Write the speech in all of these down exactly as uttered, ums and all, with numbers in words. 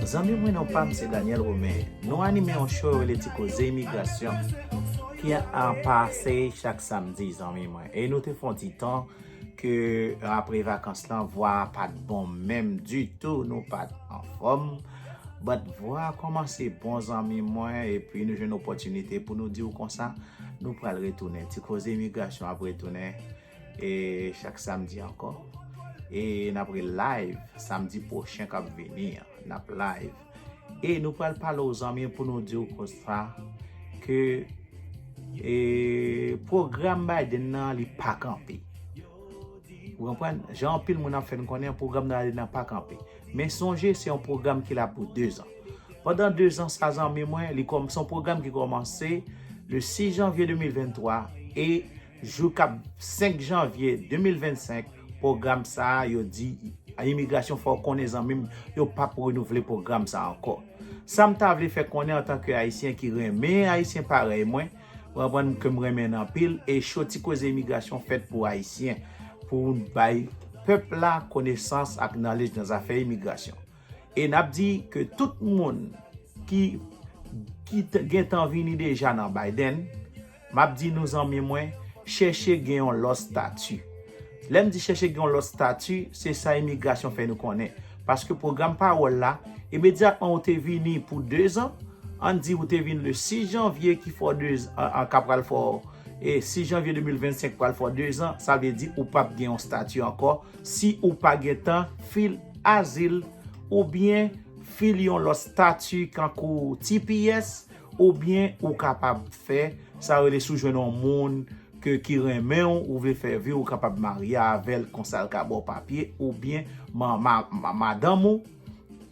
Zanmi mwen, non pa m se Daniel Romain. Nou anime yon show rele Ti Koze Imigrasyon ki ap pase chak samdi, zanmi mwen. E nou te fè yon ti tan ke apre vakans lan, vwa a pa t bon menm ditou, nou pa t anfòm. But vwa a kòmanse bon, zanmi mwen, epi nou jwenn opòtinite pou nou di w konsa, nou pral retounen. Ti Koze Imigrasyon ap retounen e chak samdi ankò. E n ap re live samdi pwochen k ap vini an. N ap live. E nou pral pale w, zanmi, pou nou di w konsa ke e pwogram Biden nan, li pa kanpe. Ou konprann? Jan anpil moun ap fè n konnen, pwogram Biden nan pa kanpe. Men sonje, se yon pwogram ki la pou dezan. Pandan dezan sa, zanmi mwen, li kòm se yon pwogram ki kòmanse le sis janvye de mil venntwa e jouka senk janvye de mil vennsenk, pwogram sa a, yo di imigrasyon fè w konnen, zanmi m, yo p ap renouvle pwogram sa a ankò. Sa m ta vle fè konnen antanke Ayisyen ki renmen Ayisyen parèy mwen, w konprann ke m renmen n anpil, e show Ti Koze Imigrasyon fèt pou Ayisyen, pou bay pèp la konesans ak knowledge nan zafè imigrasyon. E n ap di ke tout moun ki, ki t- gentan vini deja nan Biden, m ap di nou, zanmi mwen, chèche gen yon lòt stati. Lè m di chèche gen yon lòt stati, se sa imigrasyon fè nou konnen. Paske pwogram pawòl la, imedyatman ou te vini pou dezan, ann di ou te vin le sis janvye ki fè w dezan, an, an, ka pral fè w, e sis janvye de mil vennsenk pral fè w dezan, sa vle di ou p ap gen yon stati ankò si ou pa gentan fil azil oubyen fil yon lòt stati kankou T P S, oubyen ou kapab fè sa yo rele si w jwenn yon moun ke, ki renmen w, ou vle fè vi, ou kapab marye avè l, konsa l ka ba w papye, oubyen ma, ma, ma, madanm ou,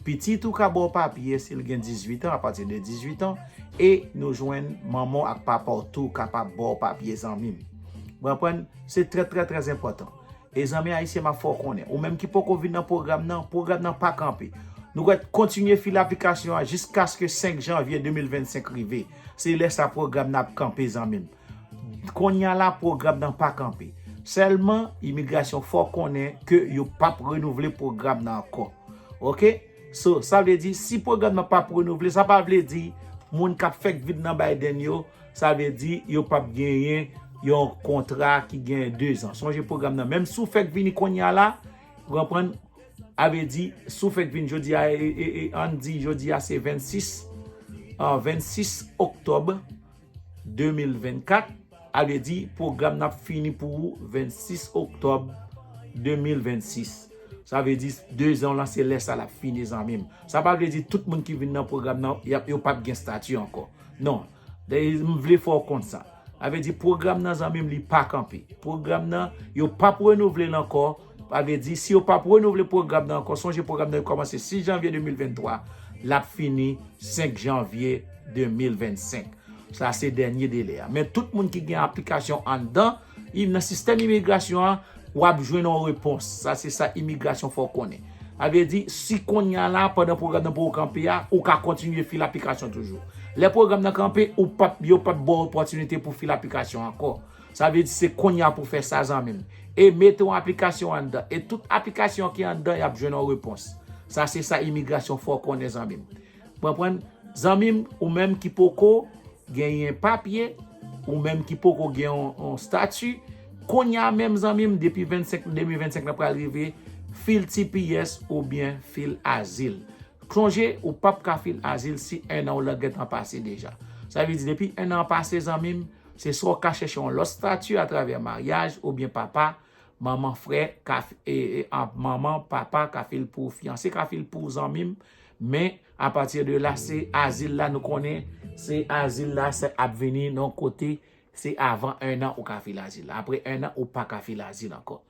pitit ou ka ba w papye si l gen dizuit an, apati de dizuit an, e nou jwenn manman w ak papa w tou kapab ba w papye, zanmi m. Ou konprann? Se trè, trè, trè enpòtan. E zanmi ayisyen, m ap fè w konnen, ou menm ki poko vin nan pwogram nan, pwogram nan pa kanpe. Nou gwèt kontinye fil aplikasyon an jiskaske senk janvye de mil vennsenk rive. Se lè sa pwogram nan ap kanpe, zanmi m. Kounye a la, pwogram nan pa kanpe. Sèlman, imigrasyon fè w konnen ke yo p ap renouvle pwogram nan ankò. Oke? So, sa vle di, si pwogram nan p ap renouvle, sa pa vle di moun k ap fèk vin nan Biden yo, sa vle di yo p ap genyen yon kontra ki gen dezan. Sonje pwogram nan, menm si w fèk vini kounye a la, ou konprann, a vle di, si w fèk vin jodi a, e, e, e, ann di jodi a se vennsis, an, vennsis oktòb de mil vennkat, a vle di, pwogram nan ap fini pou ou vennsis oktòb de mil vennsis. Sa vle di, dezan w lan, se lè sa l ap fini, zanmi m. Sa pa vle di tout moun ki vin nan pwogram nan, y ap, yo p ap gen stati ankò. Non. Dayè, m vle fè w konn sa. Sa vle di, pwogram nan, zanmi m, li pa kanpe. Pwogram nan, yo p ap renouvle l ankò. Sa vle di, si yo p ap renouvle pwogram nan ankò, sonje pwogram nan kòmanse sis janvye de mil venntwa, l ap fini senk janvye de mil vennsenk. Sa se dènye delè a. Men tout moun ki gen aplikasyon anndan, i- nan sistèm imigrasyon an, w ap jwenn yon repons. Sa se sa imigrasyon fè w konnen. Sa vle di, si kounye a la, pandan pwogram nan poko kanpe a, ou ka kontinye fil aplikasyon toujou. Lè pwogram nan kanpe, ou p ap, yo p ap ba w opòtinite pou fil aplikasyon ankò. Sa vle di, se kounye a pou fè sa, zanmi m. E mete yon aplikasyon anndan. E tout aplikasyon ki anndan, y ap jwenn yon repons. Sa se sa imigrasyon fè w konnen, zanmi m. Ou konprann? Zanmi m, ou menm ki poko genyen papye, ou menm ki poko gen yon, yon stati, kounye a menm, zanmi m, depi vennsenk, de mil vennsenk lan pral rive, fil T P S oubyen fil azil. Sonje, ou p ap ka fil azil si en an w lan gentan pase deja. Sa vle di, depi en an pase, zanmi m, se swa w ka chèche yon lòt stati atravè maryaj oubyen papa, manman, frè, ka f- e, e, a, manman, papa ka fil pou ou, fiyanse ka fil pou ou, zanmi m. Men, apati de la, se azil la, nou konnen, se azil la, se ap vini nan kote, se avan en an ou ka fil azil la. Apre en an, ou pa ka fil azil ankò.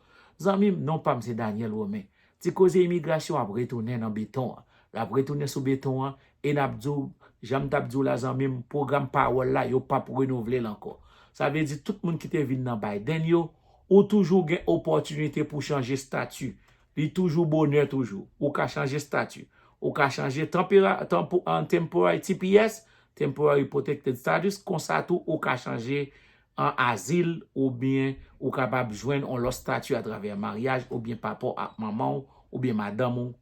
Zanmi m, non pa m se Daniel Romain. Ti Koze Imigrasyon ap retounen nan beton an. L ap retounen sou beton an, e n ap di w, jan m t ap di w la, zanmi m, pwogram pawòl la, yo p ap renouvle l ankò. Sa vle di, tout moun ki te vin nan Biden yo, ou toujou gen opòtinite pou chanje stati. Li toujou bonè toujou. Ou ka chanje stati. Ou ka chanje tanpera- tanpo- an temporary T P S, temporary protected status, konsa tou ou ka chanje an azil, oubyen ou kapab jwenn yon lòt stati atravè maryaj, oubyen papa w ak manman w, oubyen madanm ou,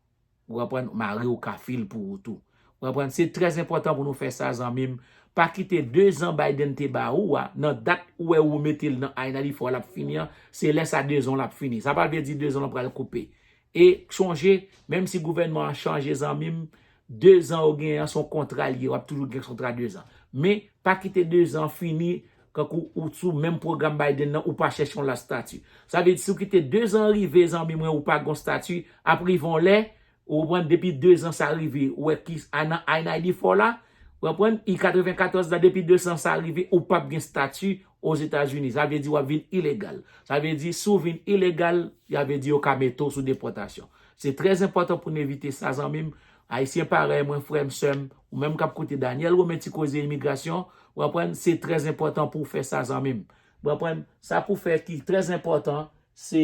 Ou konprann, mari w ka fil pou ou tou. Ou konprann, se trè enpòtan pou nou fè sa, zanmi m. Pa kite de zan Biden te ba ou a, nan dat ou wè ou mete l nan I ninety-four l ap fini an, se lè sa de zan l ap fini. Sa pa vle di de zan l pral koupe. E sonje, menm si gouvènman an chanje, zanmi m, de zan ou genyen an, se yon kontra l ye, w ap toujou gen kontra de zan. Men, pa kite de zan fini, kankou ou sou menm pwogram Biden nan, ou pa chèche yon lòt estati. Sa vle di, si w kite de zan rive, zanmi mwen, ou pa gen yon estati, ap rive yon lè, ou konprann, depi de zan sa rive, ou wè ki a nan I ninety-four la, ou konprann, I katrevenkatòz la, depi de zan sa rive, ou p ap gen estati Ozetazini. Sa vle di w ap vin ilegal. Sa vle di, si w vin ilegal, sa vle di yo ka mete w sou depòtasyon. Se trè enpòtan pou n evite sa, zanmi m. Ayisyen parèy mwen, frè m, sè m, ou menm k ap koute Daniel Romain Ti Koze Imigrasyon, ou konprann, se trè enpòtan pou w fè sa, zanmi m. Ou konprann, sa pou fè ki trè enpòtan, se,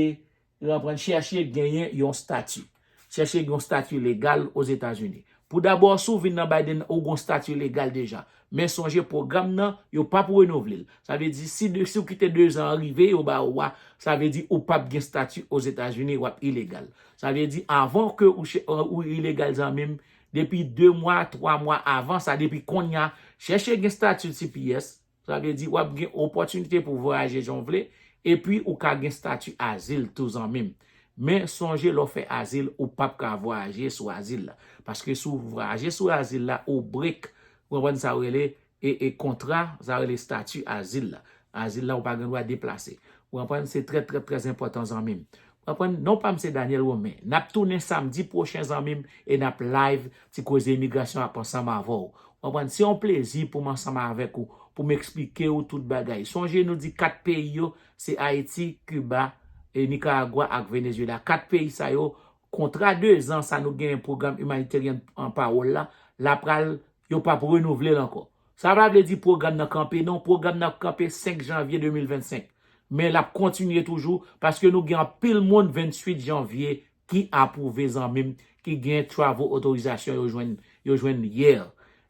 ou konprann, chèche genyen yon estati. Chèche gen yon estati legal Ozetazini. Pou dabò, si w vin nan Biden, ou gen yon estati legal deja. Men sonje, pwogram nan, yo p ap renouvle l. Sa vle di, si de, si w kite de zan an rive, yo ba ou a, sa vle di ou p ap gen estati Ozetazini, w ap ilegal. Sa vle di, avan ke ou, che- ou ilegal, zanmi m, depi de mwa, twa mwa avan sa, depi kounye a, chèche gen estati T P S, sa vle di w ap gen opòtinite pou vwayaje jan w vle, epi ou ka gen estati azil tou, zanmi m. Men sonje, lè w fè azil, ou p ap ka vwayaje sou azil la. Paske si w vwayaje sou azil la, ou break, ou konprann sa w rele, e, e kontra, sa rele estati azil la. Azil la, ou pa gen dwa deplase. Ou konprann, se trè, trè, trè enpòtan, zanmi m. Ou konprann, non pa m se Daniel Romain. N ap tounen samdi pwochen, zanmi m, e n ap live Ti Koze Imigrasyon ap ansanm avè w. Ou konprann, se yon plezi pou m ansanm avèk ou, pou m eksplike w tout bagay. Sonje, nou di kat peyi yo, se Ayiti, Kiba, e Nikaragwa ak Venezuela. Kat peyi sa yo, kontra de zan sa nou genyen pwogram Humanitarian Parole la, l ap pral, yo p ap renouvle l ankò. Sa pa vle di pwogram nan kanpe, non, pwogram nan kanpe senk janvye de mil vennsenk. Men l ap kontinye toujou, paske nou gen anpil moun venntuit janvye ki apwouve, zanmi m, ki gen travel otorizasyon yo jwenn, yo jwenn yè.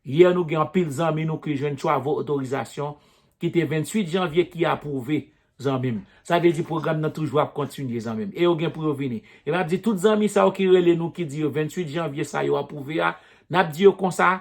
Yè nou gen anpil zanmi nou ki jwenn travel otorizasyon ki te venntuit janvye ki apwouve, zanmi m. Sa vle di pwogram nan toujou ap kontinye, zanmi m. E yo gen pou yo vini. E m ap di tout zanmi sa yo ki rele nou, ki di yo venntuit janvye sa yo apwouve a, n ap di yo konsa,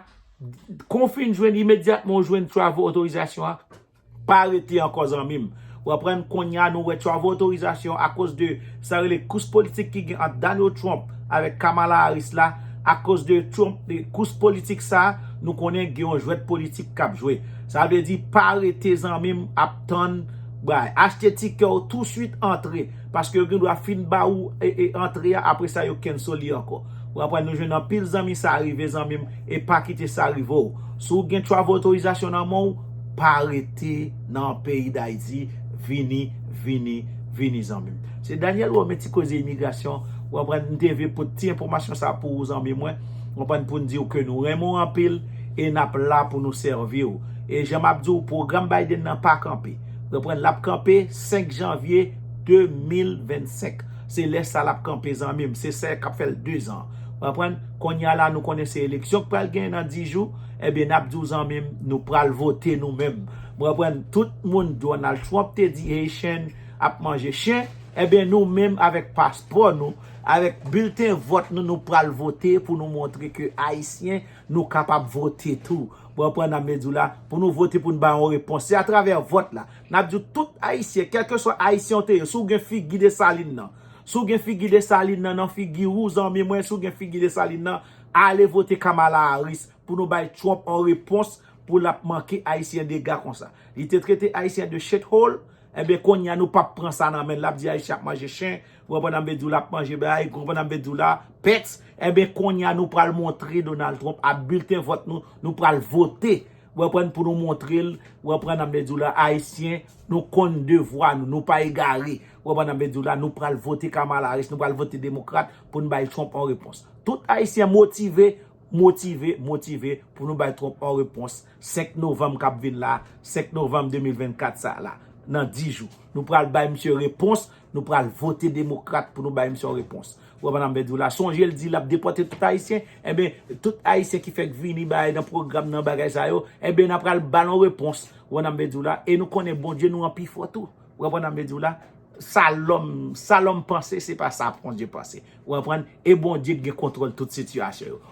kon w fin jwenn imedyatman ou jwenn travel otorizasyon an, pa rete ankò, zanmi m. Ou konprann, kounye a nou wè travel otorizasyon akoz de sa rele kous politik ki gen ant Donald Trump avèk Kamala Harris la, akoz de Trump, de kous politik sa, nou konnen gen yon jwèt politik k ap jwe. Sa vle di, pa rete, zanmi m, ap tann, bay, achte tikè w touswit, antre, paske yo gen dwa fin ba ou, e, e, antre a, apre sa yo cancel li ankò. Ou konprann, nou jwenn anpil zanmi sa rive, zanmi m, e pa kite sa rive w. Si w gen travel otorizasyon nan men w, pa rete nan peyi Dayiti, vini, vini, vini, zanmi m. Se Daniel Romain, Ti Koze Imigrasyon. Ou konprann, m te vle pote ti enfòmasyon sa pou ou, zanmi mwen. Ou konprann, pou n di w ke nou renmen w anpil e n ap la pou nou sèvi w. E jan m ap di w, pwogram Biden nan pa kanpe. Ou konprann, l ap kanpe senk janvye de mil vennsenk. Se lè sa l ap kanpe, zanmi m. Se sa k ap fè l de zan. Ou konprann? Kounye a la, nou konnen se eleksyon k pral genyen nan dis jou. Ebyen, n ap di w, zanmi m, nou pral vote nou menm. Ou konprann? Tout moun, Donald Trump te di Haitian ap manje chen. Ebyen, nou menm, avèk paspò nou, avèk bilten vòt nou, nou pral vote pou nou montre ke Ayisyen, nou kapab vote tou. Ou konprann sa m vle di w la? Pou nou vote, pou n bay yon repons. Se atravè vòt la. N ap di w tout Ayisyen, kèlkeswa Ayisyen w te ye, si w gen figi Desalin nan, si w gen figi Desalin nan nan figi w, zanmi mwen, si w gen figi Desalin nan, ale vote Kamala Harris pou nou bay Trump yon repons pou l ap manke Ayisyen dega konsa. Li te trete Ayisyen de shithole, enben, kounye a nou p ap pran sa nan men l. L ap di Ayisyen ap manje chen, ou konprann sa m vle di w, l ap manje bay, ou konprann sa m vle di w la, pets. Enben, kounye a nou pral montre Donald Trump ak bilten vòt nou, nou pral vote. Ou konprann, pou nou montre l, ou konprann sa m vle di w la, Ayisyen, nou konn devwa nou, nou pa egare. Ou konprann sa m vle di w la, nou pral vote Kamala Harris, nou pral vote demokrat pou n bay Trump yon repons. Tout Ayisyen motive, motive, motive pou nou bay Trump yon repons senk novanm k ap vin la, senk novanm de mil vennkat sa la, nan dis jou. Nou pral bay misye repons, nou pral vote demokrat pou nou bay misye yon repons. Ou konprann sa m vle di w la? Sonje l di l ap depòte tout Ayisyen, enben, tout Ayisyen ki fèk vini bay nan pwogram nan, bagay sa yo, enben, n ap pral ba l yon repons. Ou konprann sa m vle di w la? E nou konnen Bondye nou an pi fò tou. Ou konprann sa m vle di w la? sa lòm, sa lòm panse, se pa sa Bondye panse. Ou konprann? E Bondye ki gen kontwòl tout sitiyasyon yo.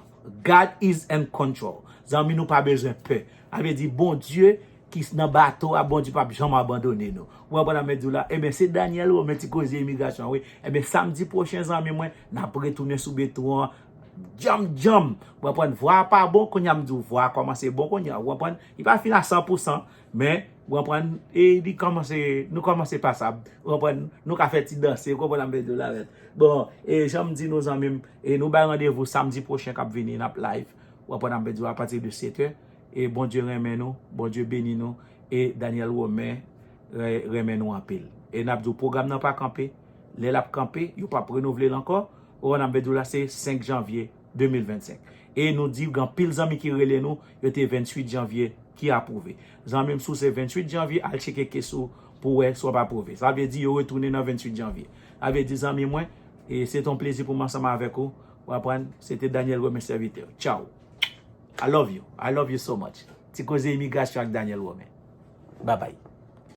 God is in control. Zanmi, nou pa bezwen pè. Sa vle di Bondye ki nan bato a, Bondye p ap janm abandone nou. Ou konprann sa m di w la? Ebyen, se Daniel Romain, Ti Koze Imigrasyon, wi. Ebyen, samdi pwochen, zanmi mwen, n ap retounen sou beton an. Djanm, djanm. Ou konprann? Vwa a pa bon, kounye a m di w, vwa a kòmanse bon kounye a. Ou konprann? Li pa fin a san pou san, men, ou konprann? E li kòmanse, nou kòmanse pasab. Ou konprann? Nou ka fè ti danse, ou konprann sa m di w la, mèt. Bon, e jan m di nou, zanmi m, e nou bay randevou samdi pwochen k ap vini, n ap live. Ou konprann sa m di w, apati de sèt è. E Bondye renmen nou, Bondye beni nou, e Daniel Romain re-, renmen nou anpil. E n ap di w, pwogram nan pa kanpe, lè l ap kanpe, yo p ap renouvle l ankò. Ou konprann sa m di w la, se senk janvye de mil vennsenk. E nou di, gen anpil zanmi ki rele nou, yo te venntuit janvye ki apwouve. Zanmi m, si w se venntuit janvye, al tcheke kes ou pou wè si w ap apwouve. Sa vle di, yo retounen nan venntuit janvye. Sa vle di, zanmi mwen, e se te yon plezi pou m ansanm avèk ou. Ou konprann? Se te Daniel Romain, sèvitè. Tchaw. I love you. I love you so much. Ti Koze Imigrasyon ak Daniel Romain. Babay.